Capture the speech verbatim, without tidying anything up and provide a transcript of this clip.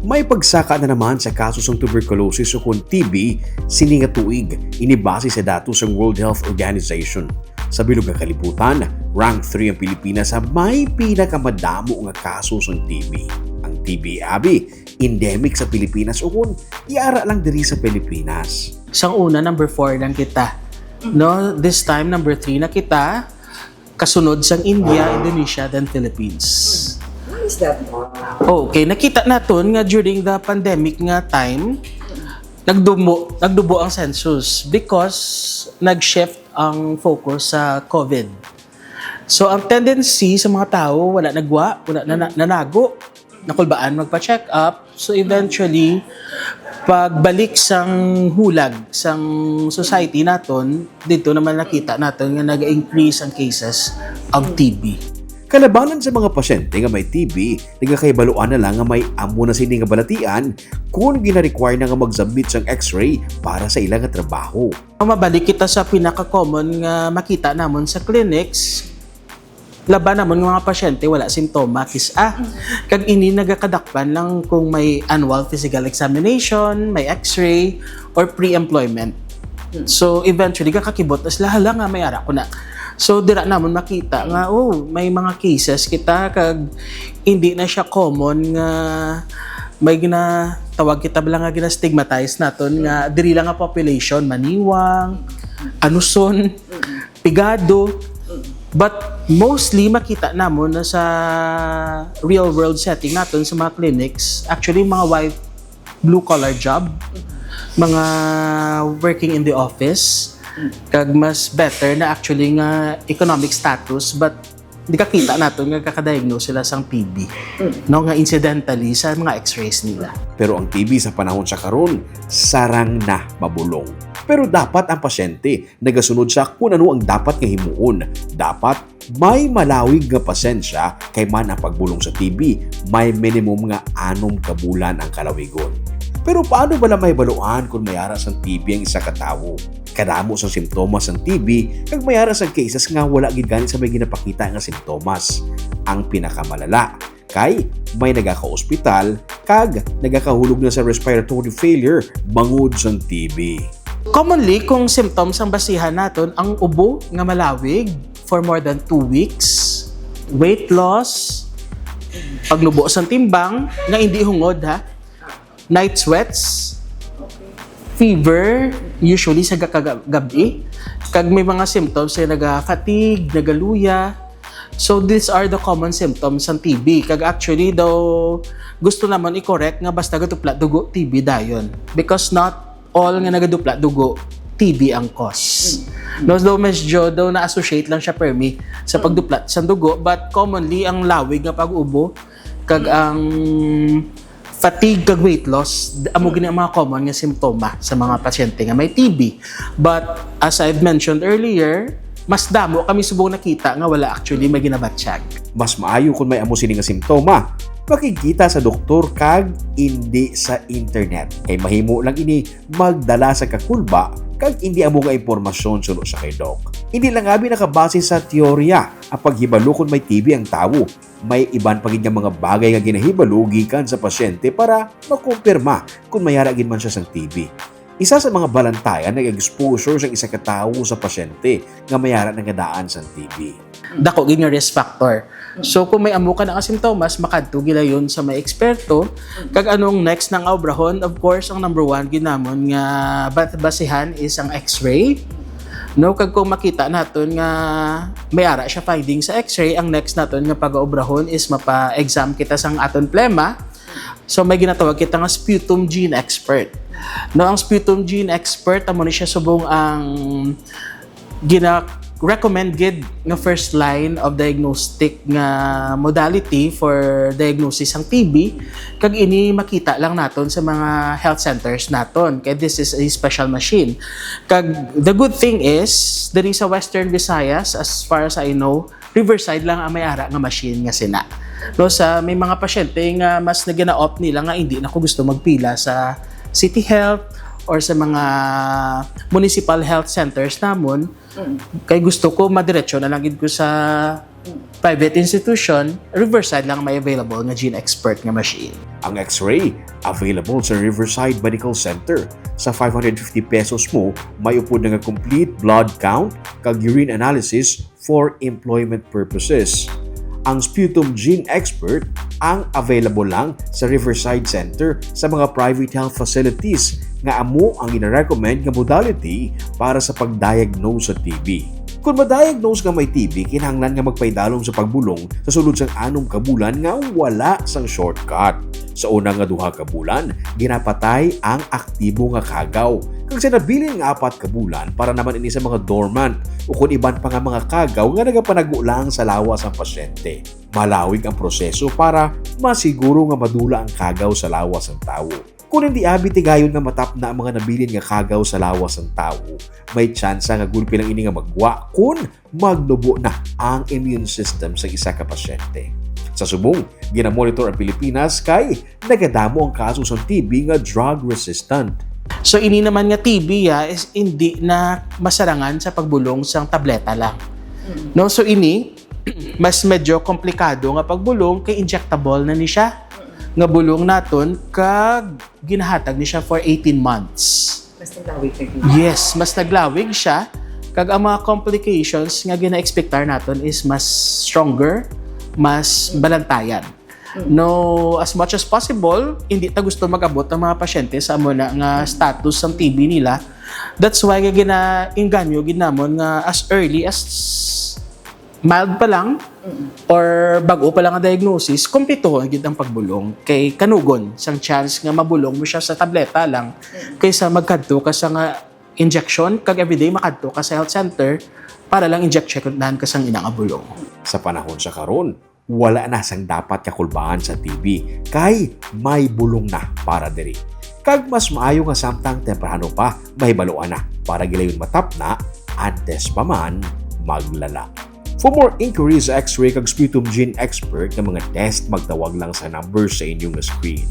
May pagsaka na naman sa kaso sang tuberculosis ukon T B sini nga tuig, ini base sa datos sang World Health Organization. Sa bilog nga kalibutan, rank three ang Pilipinas sa may pinakamadamo nga kaso sang T B. Ang T B, abi, endemic sa Pilipinas ukon yara lang diri sa Pilipinas. Sang una, number four lang kita. No, this time number three na kita. Kasunod sang India, Indonesia, then Philippines. Why is that? Okay, nakita naton nga during the pandemic nga time, nagdumo, nagdubo ang census because nag-shift ang focus sa COVID. So, ang tendency sa mga tawo, wala nagwa, wala na, nanago, nakulbaan magpa-check up. So, eventually, pagbalik sang hulag sang society naton, dito naman nakita naton nga nag-increase ang cases of T B. Kalabanan sa mga pasyente nga may T B, nagakahibaluan na lang nga may amo na sini nga balatian kon gina-require na nga mag-submit sang X-ray para sa ila nga trabaho. Mabalik kita sa pinaka-common nga makita namon sa clinics, laban namon nga mga pasyente wala simptomas, ah. Kag ini nagakadakpan lang kung may annual physical examination, may X-ray, or pre-employment. So, eventually, kakakibot na sila, "Hala nga, may ara ko na." So, dira namon makita nga, oh, may mga cases kita, kag hindi na siya common nga may gina-, tawag kita bala nga gina-stigmatize naton nga diri lang nga population, Maniwang, Anuson, Pigado. But mostly makita namon na sa real world setting naton sa mga clinics, actually mga white blue collar job, mga working in the office, kag mas better na actually nga economic status, but di kakita naton nga kakadiagnose sila sang T B, no, nga incidentally sa mga x-rays nila. Pero ang T B sa panahon sa karon, sarang na mabulong. Pero dapat ang pasyente nagasunod sa kun ano ang dapat nga himuon. Dapat may malawig nga pasensya, kay man ang pagbulong sa T B may minimum nga anom ka bulan ang kalawigon. Pero paano bala mahibaluan kon may ara sang T B ang isa ka tawo? Kadamo sang simptomas sang T B kag may ara sang cases nga wala gid gani sa may ginapakita nga simptomas. Ang pinakamalala, kay may nagakaospital kag nagakahulog na sa respiratory failure bangod sang T B. Commonly, kung symptoms ang basihan naton, ang ubo nga malawig for more than two weeks, weight loss, paglubo sang timbang nga hindi hungod, ha, night sweats, fever, usually sa gakagab-, gabi, kag may mga symptoms nga naga-fatigue, nagaluya. So, these are the common symptoms sang T B. Kag actually, daw gusto namon i-correct nga basta gadupla dugo, T B dayon. Because not all nga nagadupla dugo, T B ang cause. No, daw medyo daw na-associate lang siya permi sa pagduplat sang dugo, but commonly ang lawig nga pag-ubo kag ang fatigue kag weight loss, d-, amo gini ang mga common nga simptoma sa mga pasyente nga may T B. But as I've mentioned earlier, mas damo kami subong nakita nga wala actually may ginabatyag. Mas maayo kon may amo sini nga simptoma, makigkita sa doktor kag indi sa internet. Kay mahimo lang ini magdala sa kakulba kag indi amo nga impormasyon suno sa kay Doc. Indi lang abi nakabase sa teorya ang paghibalo kon may T B ang tawo. May iban pa gid nga mga bagay nga ginahibalo gikan sa pasyente para makumpirma kon may ara gid man siya sang T B. Isa sa mga balantayan ang exposure sang isa ka tawo sa pasyente nga may ara na nga daan sang T B. Dako gid nga risk factor. So, kung may amo ka na nga simptomas, makadto gilayon sa may eksperto. Kag anong next nang obrahon? Of course, ang number one gid namon nga bat-, basihan is ang X-ray. No, kag kung makita naton nga may ara siya finding sa X-ray, ang next naton nga pagaobrahon is mapa-exam kita sang aton plema. So, may ginatawag kita nga sputum gene expert. No, ang sputum gene expert, amo ni siya subong ang gina-recommend gid nga first line of diagnostic nga modality for diagnosis sang T B, kag ini makita lang naton sa mga health centers naton, kay this is a special machine. Kag the good thing is, diri sa Western Visayas, as far as I know, Riverside lang ang may ara nga machine nga sina. No, sa may mga pasyente nga mas nagina-opt nila nga hindi na ko gusto magpila sa City Health or sa mga municipal health centers namon, kay gusto ko madiretso na lang gid ko sa private institution, Riverside lang may available nga gene expert nga machine. Ang X-ray, available sa Riverside Medical Center. Sa five hundred fifty pesos mo, may upod na nga complete blood count kag urine analysis for employment purposes. Ang Sputum Gene Expert ang available lang sa Riverside Center sa mga private health facilities nga amo ang gina-recommend nga modality para sa pag-diagnose sa T B. Kung ma-diagnose nga may T B, kinahanglan nga magpaidalom sa pagbulong sa sulod sang anom ka bulan nga wala sang shortcut. Sa una nga duha ka bulan, ginapatay ang aktibo nga kagaw. Kag sa nabilin nga apat ka bulan, para naman ini sa mga dormant o kon iban pa nga mga kagaw nga nagapanago lang sa lawas sang pasyente. Malawig ang proseso para masiguro nga madula ang kagaw sa lawas sang tawo. Kon hindi abi tigayon nga matapna ang mga nabilin nga kagaw sa lawas sang tawo, may tsansa nga gulpi lang ini nga magwa kon magnubo na ang immune system sa isa ka pasyente. Sa subong, ginamonitor ang Pilipinas kay nagadamo ang kaso sang T B nga drug-resistant. So ini naman nga T B ya is hindi na masarangan sa pagbulong sang tableta lang. No, so ini mas medyo komplikado nga pagbulong kay injectable na ni siya nga bulong naton kag ginahatag ni siya for eighteen months. Mas naglawig na gyud. Yes, mas naglawig siya. Kag ang mga complications nga gina-expectar naton is mas stronger, mas balantayan. No, as much as possible, hindi ta gusto mag-abot ang mga pasyente sa amo na nga status sang T B nila. That's why nga ginainganyo gid namon nga as early as mild pa lang or bag-o pa lang ang diagnosis, kumplituhon gid ang pagbulong kay kanugon sang chance nga mabulong mo siya sa tableta lang kaysa magkadto ka sa nga injection kag everyday makadto ka sa health center para lang injectionan ka sang ina nga bulong. Sa panahon sa karon, wala na sang dapat kakulbaan sa T B kay may bulong na para diri. Kag mas maayo nga samtang temprano pa, mahibaluan na para gilayon matapna antes pa man maglala. For more inquiries sa X-ray kag sputum gene expert nga mga test, magtawag lang sa number sa inyo nga screen.